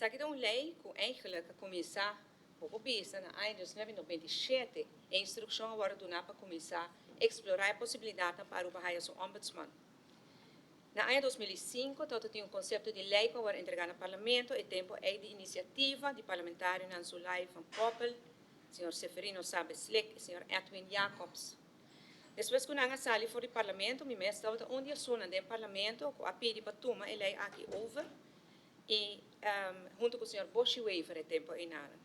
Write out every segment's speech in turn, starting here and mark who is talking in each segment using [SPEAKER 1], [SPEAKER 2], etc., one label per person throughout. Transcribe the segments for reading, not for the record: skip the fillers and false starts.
[SPEAKER 1] Esaki ta un ley cu eigenlijk a cuminsa poco bisa na aña 1997. E instruccion a wordo duna pa cuminsa explora e posibilidad pa Aruba haya su ombudsman. Na aña 2005, tabatin un concepto di ley cu a wordo entrega na Parlamento, e tempo ey di iniciativa di parlamentario Zulay van Poppel, señor Seferino Sabeslik y señor Edwin Jacobs. Despues cu nan a sali for di Parlamento, mi mes tabata un dia suna den Parlamento, cu a pidi pa tuma e ley aki over, y hunto cu señor Boshi Wever e tempo ey nada.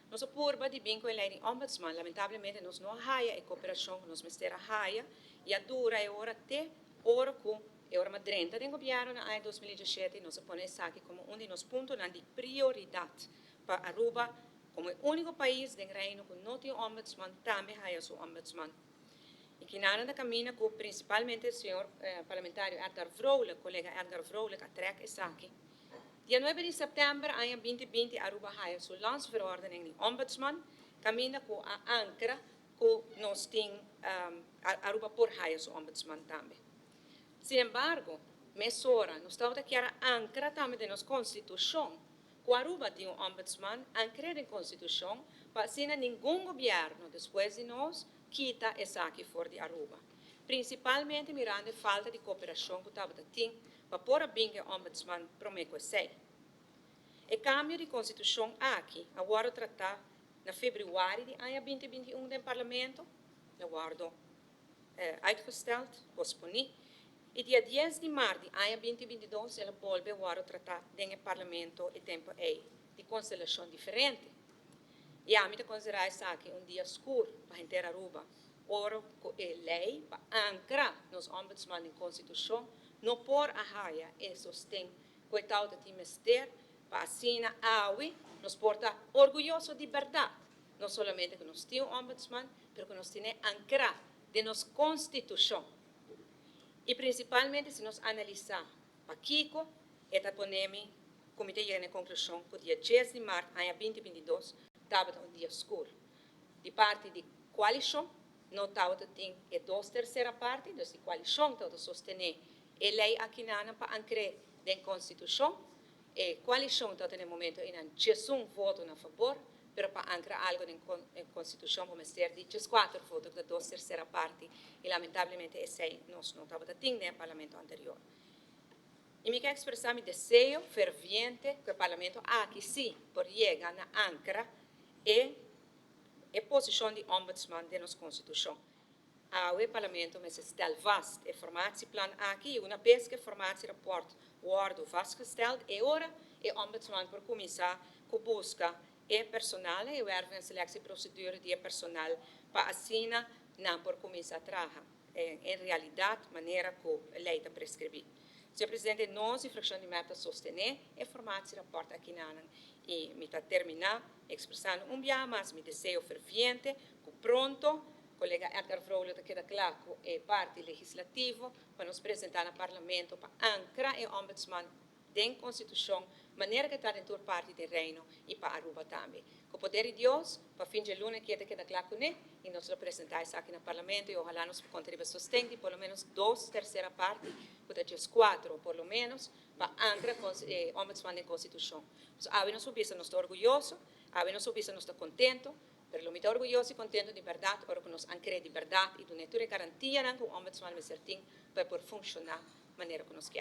[SPEAKER 1] Nos a purba di bin cu e ley di ombudsman, lamentablemente nos no a haya e cooperacion cu nos mester a haya, y a dura e ora te ora cu e ora m'a drenta den gobierno na aña 2017, nos a pone esaki como un di nos puntonan di prioridad pa Aruba como e unico pais den Reino cu no tin ombudsman, tambe haya su ombudsman. Y cu nan camina cu principalmente señor parlamentario Edgar Vrolijk, colega Edgar Vrolijk, a trek esaki. Dia 9 di september, aña 2020, Aruba a haya su landsverordening di ombudsman, camina cu a ancra cu nos tin Aruba por haya su ombudsman tambe. Sin embargo, mesora, nos tabata kier ancra tambe den nos constitucion, cu Aruba tin un ombudsman, ancra den constitucion, pa asina ningun gobierno despues di nos kita esaki for di Aruba. Principalmente mirando falta di cooperacion cu tabata tin pa por a bin e ombudsman prome cu esey. E cambio di constitucion aki a wordo trata na februari di aña 2021 den Parlamento, a wordo uitgesteld, posponi. Y dia 10 di maart di aña 2022 el a bolbe wordo trata den Parlamento, e tempo ey di constelacion diferente. Y ami ta considera esaki un dia scur pa henter Aruba. Ora cu e ley pa ancra nos ombudsman den constitucion no por a haya e sosten cu e tabatin mester pa asina awe nos por ta orguyoso di berdad. No solamente cu nos tin un ombudsman, pero cu nos tin ancra den nos constitucion. Y principalmente si nos analisa pakico, e ta pone mi cu mi ta yega na conclusion cu dia 10 di maart, aña 2022, tabata un dia scur. Di parti di coalicion, no tabata tin e dos tercera parti, dus di coalicion tabata sostene e ley aki nan pa ancra den constitucion. E coalicion tabata na momento ey 11 voto na fabor, pero pa ancra algo den constitucion bo mester di 4 voto, cu dos tercera parti, y lamentablemente esey nos no tabata tin den Parlamento anterior. Y mi kier expresa mi deseo ferviente cu e Parlamento aki si por yega na ancra e posicion di ombudsman den nos constitucion. E Parlamento mester stel vast e formatieplan aki, y una bes cu e formatierapport wordt vastgesteld, e ora e ombudsman por cuminsa cu busca e personal e werving en selectieprocedure di personal pa asina nan por cuminsa traha en realidad manera cu ley ta prescribi. Señor Presidente, nos, fraccion di MEP, ta sostene e formatierapport aki nan y mi ta termina expresando un biaha mas mi deseo ferviente cu pronto colega Edgar Vrolijk ta keda cla cu e parti legislativo pa nos presenta na Parlamento pa ancra e ombudsman den constitucion manera cu ta den tur parti di Reino y pa Aruba tambe. Cu poder di Dios, pa fin di luna aki keda cla cu ne y nos lo presenta esaki na Parlamento y ohala nos conta sosten di por lo menos dos tercera parti, cu ta 4 por lo menos, pa ancra ombudsman den constitucion. So, awe nos bisa nos ta orguyoso, awe nos bisa nos ta contento, pero lo mi ta orguyoso y contento di berdad, ora cu nos ancra di berdad y duna tur garantia cu ombudsman mester tin pa por funciona manera cu nos kier.